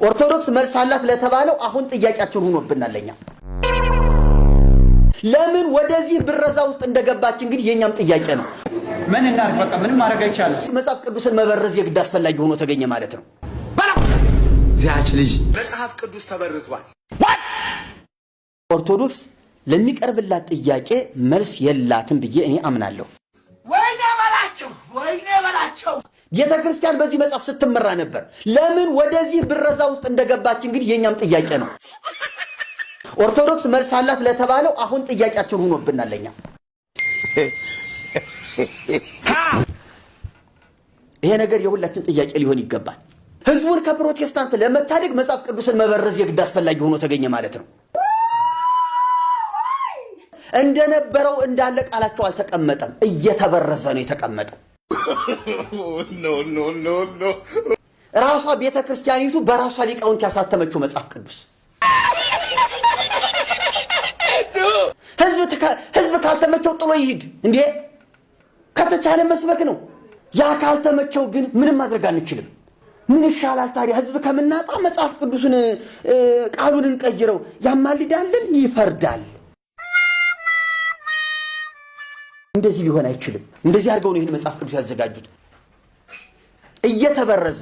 ኦርቶዶክስ መልስ አላት ለተባለው አሁን ጥያቄያችን ሆኖብናል። ለኛ ለምን ወደዚህ ብረዛ ውስጥ እንደገባች እንግዲህ የኛም ጥያቄ ነው። ምን እናድርግ? በቃ ምንም ማድረግ አይቻልም። መጽሐፍ ቅዱስን መበረዝ የግድ አስፈላጊ ሆኖ ተገኘ ማለት ነው። ዚያች ልጅ መጽሐፍ ቅዱስ ተበርዟል። ኦርቶዶክስ ለሚቀርብላት ጥያቄ መልስ የላትም ብዬ እኔ አምናለሁ። ወይኔ በላቸው፣ ወይኔ በላቸው። ቤተ ክርስቲያን በዚህ መጽሐፍ ስትመራ ነበር። ለምን ወደዚህ ብረዛ ውስጥ እንደገባች እንግዲህ የኛም ጥያቄ ነው። ኦርቶዶክስ መልስ አላት ለተባለው አሁን ጥያቄያችን ሆኖብናል። ለኛ ይሄ ነገር የሁላችን ጥያቄ ሊሆን ይገባል። ህዝቡን ከፕሮቴስታንት ለመታደግ መጽሐፍ ቅዱስን መበረዝ የግድ አስፈላጊ ሆኖ ተገኘ ማለት ነው። እንደነበረው እንዳለ ቃላቸው አልተቀመጠም፣ እየተበረዘ ነው የተቀመጠው። ራሷ ቤተ ክርስቲያኒቱ በራሷ ሊቃውንት ያሳተመችው መጽሐፍ ቅዱስ ህዝብ ካልተመቸው ጥሎ ይሂድ እንዴ! ከተቻለ መስበክ ነው። ያ ካልተመቸው ግን ምንም ማድረግ አንችልም። ምን ይሻላል ታዲያ? ህዝብ ከምናጣ መጽሐፍ ቅዱስን ቃሉን እንቀይረው። ያማልዳልን፣ ይፈርዳል። እንደዚህ ሊሆን አይችልም። እንደዚህ አድርገው ነው ይህን መጽሐፍ ቅዱስ ያዘጋጁት። እየተበረዘ